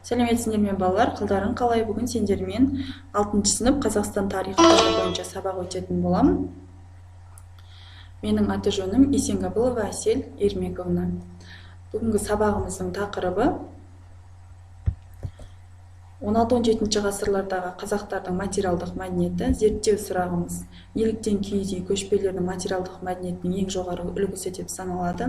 Сәлеметсіңдер ме, балалар, қалдарың қалай? Бүгін сендермен 6 сынып Қазақстан тарихы пәні бойынша сабақ өтетін боламын. Менің аты жөнім Есенгабылова Әсел Ермековна. Бүгінгі сабағымыздың тақырыбы 16-17 ғасырлардағы қазақтардың материалдық мәдениеті. Зерттеу сұрағымыз: неліктен киіз үй көшпелердің материалдық мәдениетінің ең жоғары үлгісі деп саналады?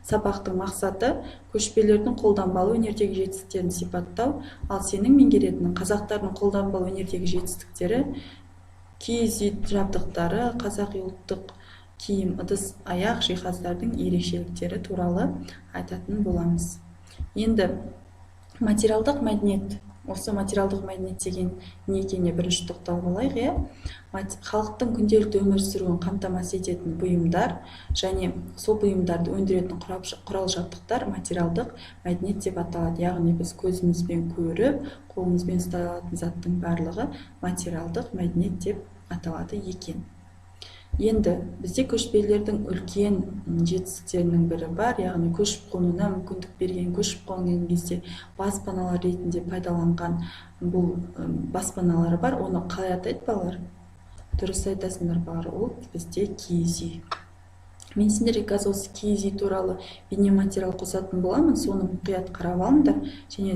Сабақтың мақсаты: көшпелердің қолданбалы өнердегі жетістіктерін сипаттау, ал сенің меңгеретінің қазақтардың қолданбалы өнердегі жетістіктері, киіз үй жабдықтары, қазақ ұлттық киім, ыдыс, аяқ жиһаздардың ерекшеліктері туралы айтатын боламыз. Енді материалдық мәдениет. Осы материалдық мәдениет деген не екеніне бірінші тоқталып алайық, иә. Халықтың күнделікті өмір сүруін қамтамасыз ететін бұйымдар және сол бұйымдарды өндіретін құрал жабдықтар материалдық мәдениет деп аталады. Яғни біз көзімізбен көріп, қолымызбен ұстай алатын заттың барлығы материалдық мәдениет деп аталады екен. Енді бізде көшпелілердің үлкен жетістіктерінің бірі бар, яғни көшіп қонуына мүмкіндік берген, көшіп қонған кезде баспаналар ретінде пайдаланған бұл баспаналары бар. Оны қалай атайды, балалар? Дұрыс айтасыңдар, балалар, ол бізде киіз үй. Мен сендерге қазір осы киіз үй туралы бейнематериал қосатын боламын, соны мұқият қарап алыңдар. Және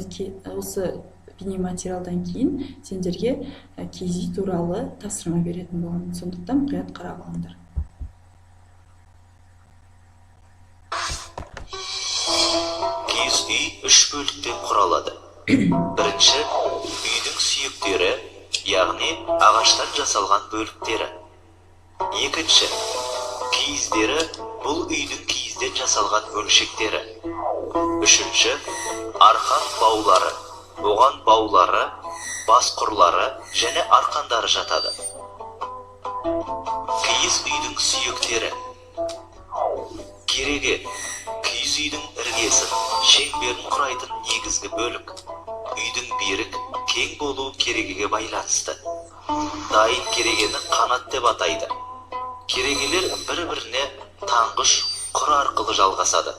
осы бейнематериалдан кейін сендерге киіз үй туралы тапсырма беретін боламын, сондықтан мұқият қарап алыңдар. Киіз үй үш бөліктен құралады. Бірінші, үйдің сүйектері, яғни ағаштан жасалған бөліктері. Екінші, киіздері, бұл үйдің киізден жасалған бөлшектері. Үшінші, арқан баулары. Оған баулары, басқұрлары және арқандары жатады. Киіз үйдің сүйектері. Кереге киіз үйдің іргесін, шеңберін құрайтын негізгі бөлік. Үйдің берік, кең болуы керегеге байланысты. Дайын керегені қанат деп атайды. Керегелер бір-біріне таңғыш құр арқылы жалғасады.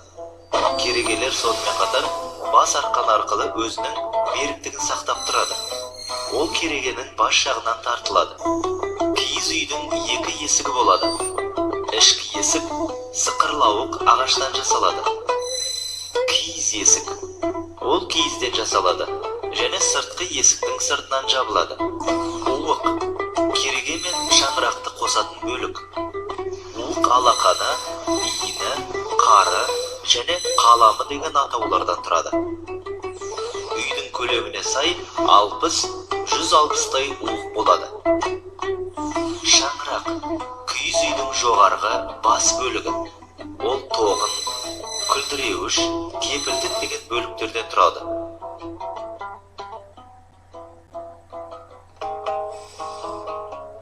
Керегелер сонымен қатар бас арқан арқылы өзінің беріктігін сақтап тұрады. Ол керегенің бас жағынан тартылады. Киіз үйдің екі есігі болады. Ішкі есік сықырлауық ағаштан жасалады. Киіз есік. Ол киізден жасалады және сыртқы есіктің сыртынан жабылады. Уық. Кереге мен шаңырақты қосатын бөлік. Уық алақаны, иіні, қары және қаламы деген атаулардан тұрады. Үйдің көлеміне сай 60-160-тай уық болады. Шаңырақ киіз үйдің жоғарғы бас бөлігі. Ол тоғын, күлдіреуіш, кепілдік деген бөліктерден тұрады.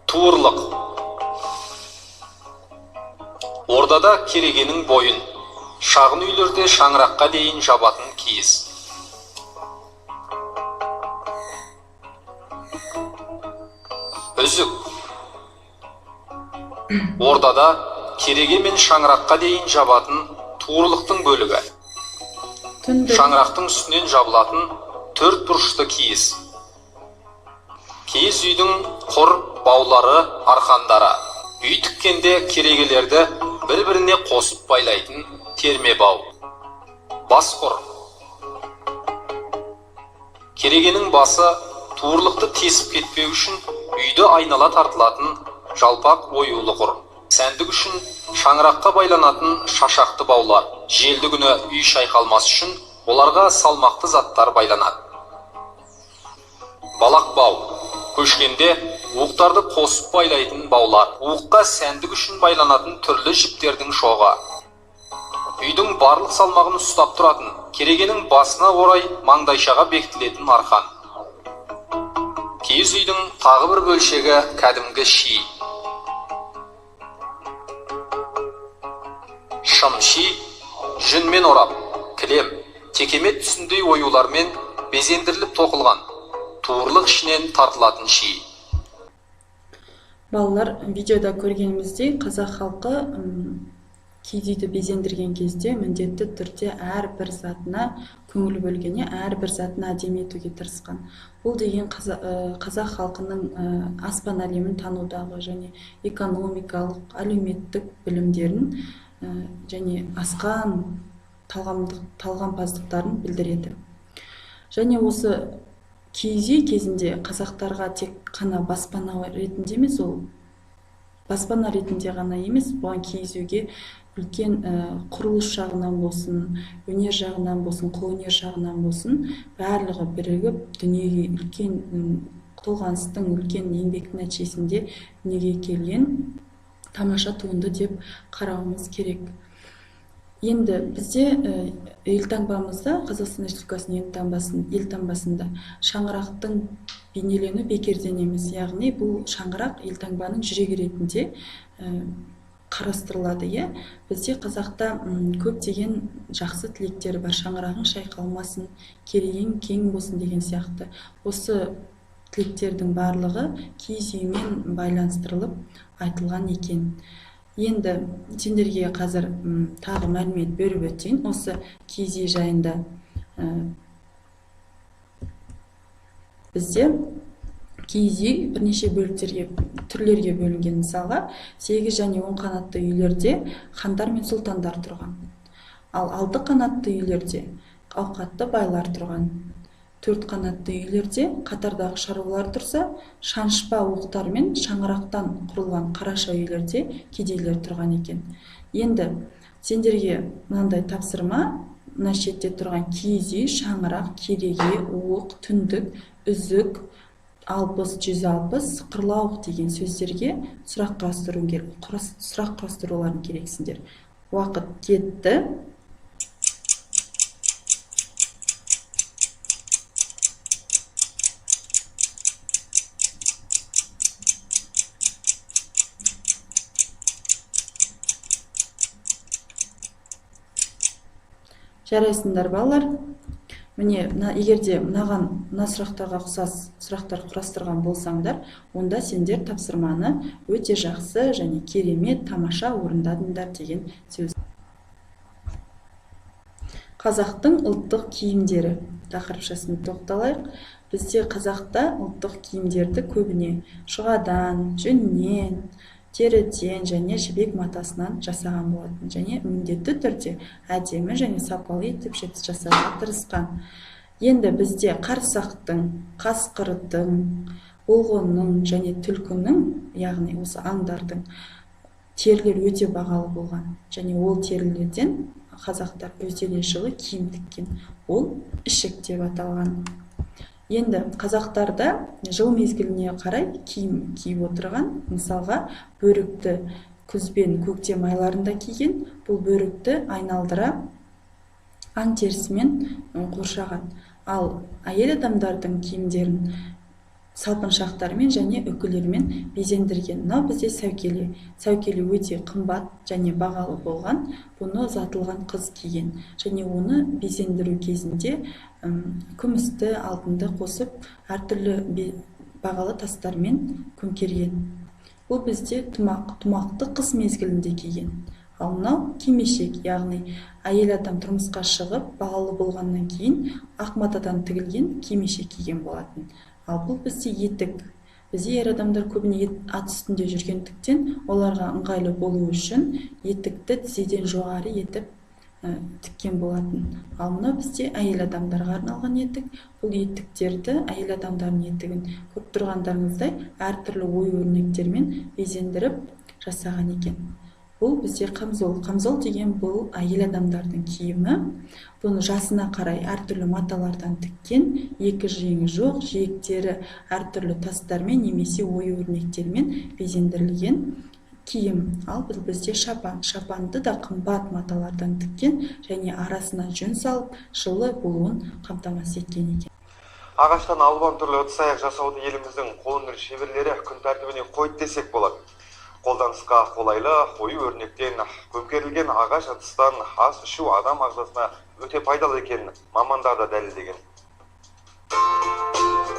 Туырлық. Ордада керегенің бойын, шағын үйлерде шаңыраққа дейін жабатын киіз. Үзік. Ордада кереге мен шаңыраққа дейін жабатын туырлықтың бөлігі. Түндік. Шаңырақтың үстінен жабылатын төрт бұрышты киіз. Киіз үйдің құр баулары, арқандары. Үй тіккенде керегелерді бір-біріне қосып байлайтын терме бау. Басқұр. Керегенің басы туырлықты тесіп кетпеу үшін үйді айнала тартылатын жалпақ оюлы құр. Сәндік үшін шаңыраққа байланатын шашақты баулар. Желді күні үй шайқалмас үшін оларға салмақты заттар байланады. Балақ бау. Көшкенде уықтарды қосып байлайтын баулар. Уыққа сәндік үшін байланатын түрлі жіптердің шоғы. Үйдің барлық салмағын ұстап тұратын, керегенің басына орай маңдайшаға бекітілетін арқан. Киіз үйдің тағы бір бөлшегі кәдімгі ши. Шым ши жүнмен орап, кілем, текемет түсіндей оюлармен безендіріліп тоқылған, туырлық ішінен тартылатын ши. Балалар, видеода көргеніміздей, қазақ халқы киіз үйді безендірген кезде міндетті түрде әрбір затына көңіл бөлген, әрбір затын әдемі етуге тырысқан. Бұл деген қазақ халқының аспан әлемін танудағы және экономикалық, әлеуметтік білімдерін және асқан талғампаздықтарын білдіреді. Және осы киіз үй кезінде қазақтарға тек қана баспана ретінде емес, ол баспана ретінде ғана емес, бұған киіз үйге үлкен құрылыс жағынан болсын, өнер жағынан болсын, қолөнер жағынан болсын, барлығы бірігіп дүниеге үлкен толғаныстың, үлкен еңбектің нәтижесінде дүниеге келген тамаша туынды деп қарауымыз керек. Енді бізде елтаңбамызда, Қазақстан Республикасының елтаңбасында шаңырақтың бейнеленуі бекерден емес, яғни бұл шаңырақ елтаңбаның жүрегі ретінде қарастырылады. Бізде қазақта көптеген жақсы тілектер бар, шаңырағың шайқалмасын, керегең кең болсын деген сияқты. Осы тілектердің барлығы киіз үймен байланыстырылып айтылған екен. Енді сендерге қазір тағы мәлімет беріп өтейін осы киіз үй жайында. Бізде киіз үй бірнеше бөліктерге, түрлерге бөлінген. Мысалға, 8 және 10 қанатты үйлерде хандар мен сұлтандар тұрған. Ал 6 қанатты үйлерде ауқатты байлар тұрған. 4 қанатты үйлерде қатардағы шаруалар тұрса, шанышпа оқтар мен шаңырақтан құрылған қараша үйлерде кедейлер тұрған екен. Енді сендерге мынандай тапсырма: мына шетте тұрған киіз үй, шаңырақ, кереге, уық, түндік, үзік, 60, 160, сықырлауық деген сөздерге сұрақ құрастыруларың керексіңдер. Уақыт кетті. Жарайсыңдар, балалар. Міне, егер де мына сұрақтарға ұқсас сұрақтар құрастырған болсаңдар, онда сендер тапсырманы өте жақсы және керемет, тамаша орындадыңдар деген сөз. Қазақтың ұлттық киімдері тақырыпшасына тоқталайық. Бізде қазақта ұлттық киімдерді көбіне шұғадан, жүннен, теріден және жібек матасынан жасаған болатын және міндетті түрде әдемі және сапалы етіп жасауға тырысқан. Енді бізде қарсақтың, қасқырдың, бұлғының және түлкінің, яғни осы аңдардың терілері өте бағалы болған және ол терілерден қазақтар өздеріне жылы киім тіккен. Ол ішік деп аталған. Енді қазақтарда жыл мезгіліне қарай киім киіп отырған. Мысалға, бөрікті күз бен көктем айларында киген. Бұл бөрікті айналдыра аң терісімен қоршаған. Ал әйел адамдардың киімдерін салпыншақтармен және үкілермен безендірген. Мынау бізде сәукеле. Сәукеле өте қымбат және бағалы болған. Бұны ұзатылған қыз киген және оны безендіру кезінде күмісті, алтынды қосып әртүрлі бағалы тастармен көмкерген. Бұл бізде тұмақ. Тұмақты қыс мезгілінде киген. Ал мынау кимешек, яғни әйел адам тұрмысқа шығып балалы болғаннан кейін ақ матадан тігілген кимешек киген болатын. Ал бұл бізде етік. Бізде ер адамдар көбіне ат үстінде жүргендіктен оларға ыңғайлы болу үшін етікті тізеден жоғары етіп тіккен болатын. Ал мынау бізде әйел адамдарға арналған етік. Бұл етіктерді, әйел адамдардың етігін көріп тұрғандарыңыздай әртүрлі ою өрнектермен безендіріп жасаған екен. Бұл бізде қамзол. Қамзол деген бұл әйел адамдардың киімі. Бұны жасына қарай әртүрлі маталардан тіккен, екі жеңі жоқ, жиектері әртүрлі тастармен немесе ою өрнектермен безендірілген киім. Ал бұл бізде шапан. Шапанды да қымбат маталардан тіккен және арасына жүн салып, жылы болуын қамтамасыз еткен екен. Ағаштан алуан түрлі ыдыс-аяқ жасауды еліміздің қолөнер шеберлері күн тәртібіне қойды десек болады. Қолданысқа қолайлы ою өрнектен көмкерілген ағаш ыдыстан ас ішу адам ағзасына өте пайдалы екенін мамандар да дәлелдеген.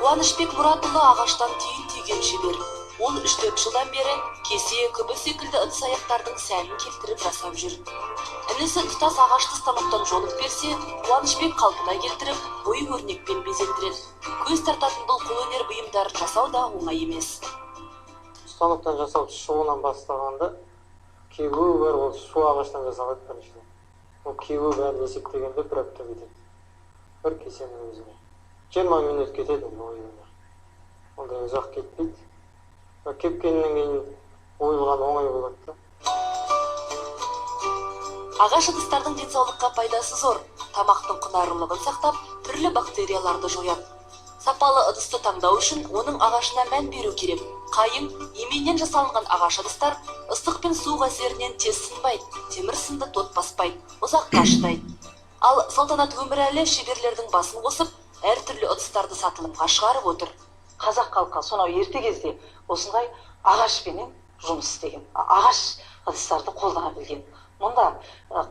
Қуанышбек Мұратұлы ағаштан түйін түйген шебер. Ол 3-4 жылдан бері кесе, күбі секілді ыдыс-аяқтардың сәнін келтіріп жасап жүр. Інісі тұтас ағашты станоктан жонып берсе, Қуанышбек қалпына келтіріп, ою өрнекпен безендіреді. Көз тартатын бұл қолөнер бұйымдарын жасау да оңай емес. Станоктан жасалып шығуынан бастағанда кебуі бар, ол су ағаштан жасалады біріншіден. Ол кебуі бәрін есептегенде бір апта кетеді. Бір кесенің өзіне. 20 минут кетеді енді оюына. Ондай ұзақ кетпейді. Кепкеннен кейін ойылған оңай болады да. Ағаш ыдыстардың денсаулыққа пайдасы зор. Тамақтың құнарлылығын сақтап, түрлі бактерияларды жояды. Сапалы ыдысты таңдау үшін оның ағашына мән беру керек. Қайың, еменнен жасалынған ағаш ыдыстар ыстық пен суық әсерінен тез сынбайды, темір сынды тот баспайды, ұзаққа шыдайды. Ал Салтанат Өмірәлі шеберлердің басын қосып, әртүрлі ыдыстарды сатылымға шығарып отыр. Қазақ халқы сонау ерте кезде осындай ағашпенен жұмыс істеген, ағаш ыдыстарды қолдана білген. Мұнда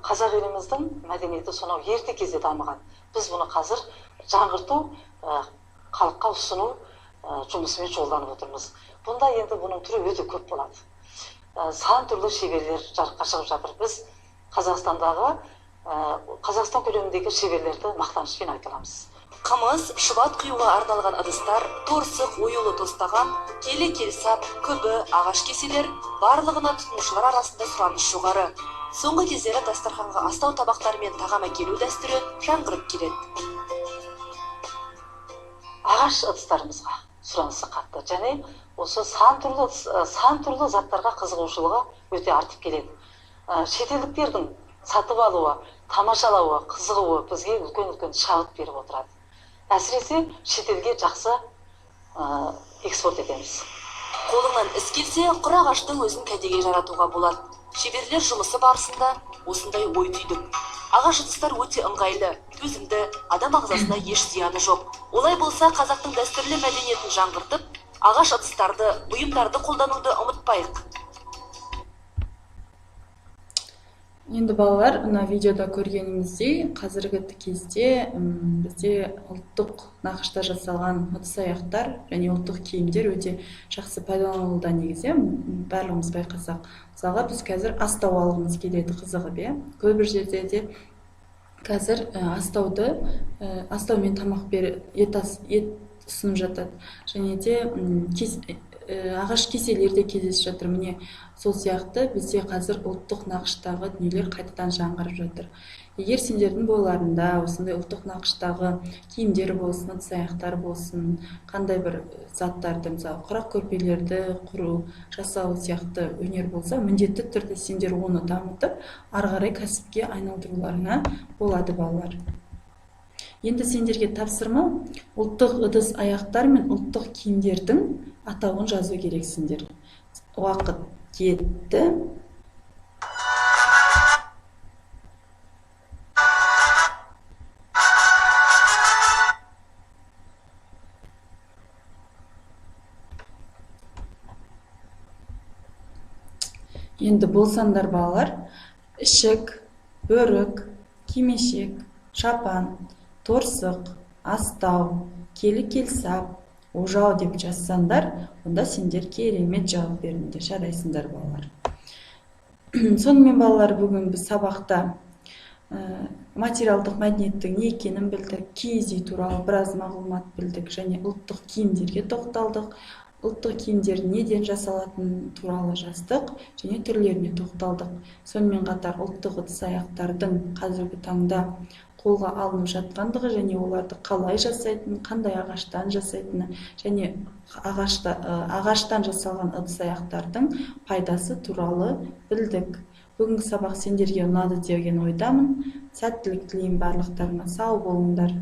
қазақ еліміздің мәдениеті сонау ерте кезде дамыған. Біз бұны қазір жаңғырту, халыққа ұсыну жұмысымен жолданып отырмыз. Бұнда енді бұның түрі өте көп болады. Сан түрлі шеберлер жарыққа шығып жатыр. Біз Қазақстандағы, Қазақстан көлеміндегі шеберлерді мақтанышпен айта аламыз. Қымыз, шұбат құюға арналған ыдыстар, торсық, оюлы тостаған, келі келсап, күбі, ағаш кеселер барлығына тұтынушылар арасында сұраныс жоғары. Соңғы кездері дастарханға астау табақтар мен тағам әкелу дәстүрі жаңғырып келеді. Ағаш ыдыстарымызға сұранысы қатты және осы сан түрлі заттарға қызығушылығы өте артып келеді. Шетелдіктердің сатып алуы, тамашалауы, қызығуы бізге үлкен-үлкен шабыт беріп отырады. Әсіресе шетелге жақсы экспорт етеміз. Қолыңнан іс келсе, құр ағаштың өзін кәдеге жаратуға болады. Шеберлер жұмысы барысында осындай ой түйдік. Ағаш ыдыстар өте ыңғайлы, төзімді, адам ағзасына еш зияны жоқ. Олай болса, қазақтың дәстүрлі мәдениетін жаңғыртып, ағаш ыдыстарды, бұйымдарды қолдануды ұмытпайық. Енді балалар, мына видеода көргеніміздей, қазіргі кезде бізде ұлттық нақышта жасалған ыдыс-аяқтар және ұлттық киімдер өте жақсы пайдаланылуда негізі, барлығымыз байқасақ. Мысалға, біз қазір астау алғымыз келеді қызығып, иә. Көп жерде де қазір астауды, астаумен тамақ ет ұсынып жатады. Және де ағаш кеселер де кездесіп жатыр. Міне, сол сияқты бізде қазір ұлттық нақыштағы дүниелер қайтадан жаңғырып жатыр. Егер сендердің бойларында осындай ұлттық нақыштағы киімдер болсын, ыдыс-аяқтар болсын, қандай бір заттарды, мысалы, құрақ көрпелерді құру, жасау сияқты өнер болса, міндетті түрде сендер оны дамытып, ары қарай кәсіпке айналдыруларыңа болады, балалар. Енді сендерге тапсырма ұлттық ыдыс-аяқтар мен ұлттық киімдердің атауын жазу керексіңдер. Уақыт кетті. Енді болсаңдар, балалар, ішік, бөрік, кимешек, шапан, торсық, астау, келі келсап, ожау деп жазсаңдар, онда сендер керемет жауап бердіңдер. Жарайсыңдар, балалар. Сонымен, балалар, бүгін біз сабақта материалдық мәдениеттің не екенін білдік, киіз үй туралы біраз мағлұмат білдік және ұлттық киімдерге тоқталдық. Ұлттық киімдер неден жасалатыны туралы жаздық және түрлеріне тоқталдық. Сонымен қатар ұлттық ыдыс-аяқтардың қазіргі таңда қолға алынып жатқандығы және оларды қалай жасайтыны, қандай ағаштан жасайтыны және ағаштан жасалған ыдыс-аяқтардың пайдасы туралы білдік. Бүгінгі сабақ сендерге ұнады деген ойдамын. Сәттілік тілеймін барлықтарыңа. Сау болыңдар.